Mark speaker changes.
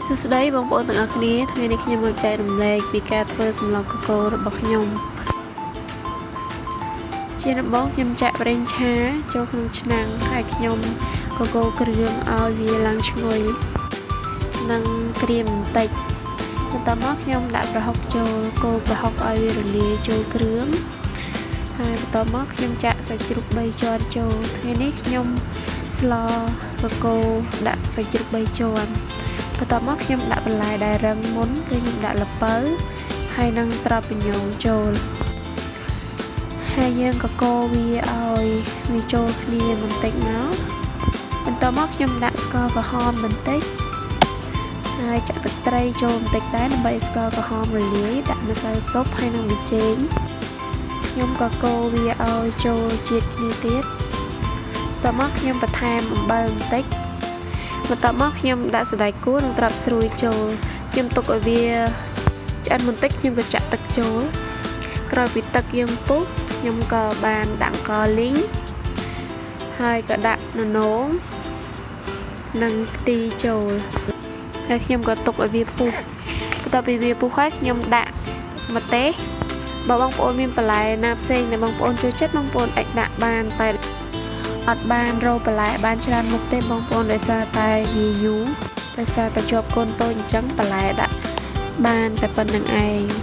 Speaker 1: សួស្តីបងប្អូនទាំងអស់គ្នាថ្ងៃនេះខ្ញុំមកចែករំលែកពីការធ្វើសម្លកកូររបស់ខ្ញុំជាដំបូងខ្ញុំចាក់ប្រេងឆាចូលក្នុងឆ្នាំងហើយខ្ញុំកកូរគ្រឿងឲ្យវាឡើងឈ្ងុយនិងក្រៀមបន្តិចបន្ទាប់មកខ្ញុំដាក់ប្រហុកចូលកូរប្រហុកឲ្យវារលាយចូលគ្រឿងហើយបន្ទាប់មកខ្ញុំចាក់សាច់ជ្រូក3ជាន់ចូលថ្ងៃនេះខ្ញុំស្លកកូរដាក់សាច់ជ្រូក3ជាន់បន្ទាប់មកខ្ញុំដាក់បន្លែដែលរឹងមុនគឺខ្ញុំដាក់ល្ពៅហើយនិងត្រប់ញងចូលហើយយើងក៏កូរវាឲ្យវាចូលគ្នាបន្តិចមកបន្ទាប់មកខ្ញុំដាក់ស្ករក្រហមបន្តិចហើយចាក់ទឹកត្រីចូលបន្តិចដែរដើម្បីស្ករក្រហមរលាយដាក់ម្សៅស៊ុបហើយនិងប៊ីចេងខ្ញុំក៏កូរវាឲ្យចូលជាតិគ្នាទៀតបន្ទាប់មកខ្ញុំបន្ថែមអំបិលបន្តិចបន្ទាប់មកខ្ញុំដាក់សណ្តែកគួរនិងត្រប់ស្រួយចូលខ្ញុំទុកឲ្យវាឆ្អិនបន្តិចខ្ញុំក៏ចាក់ទឹកចូលក្រោយពីទឹកយើងពុះខ្ញុំក៏បានដាក់អង្ករលីងហើយក៏ដាក់ននោងនិងខ្ទិះចូលហើយខ្ញុំក៏ទុកឲ្យវាពុះបន្ទាប់ពីវាពុះហើយខ្ញុំដាក់ម្ទេសបើបងប្អូនមានបន្លែណាផ្សេងដែលបងប្អូនចូលចិត្តបងប្អូនអាចដាក់បានតែអត់បានរកបន្លែបានច្រើនមុខទេបងប្អូនដោយសារតែវាយូរដោយសារតែជាប់កូនតូចអញ្ចឹងបន្លែដាក់បានតែប៉ុណ្្នឹងឯង។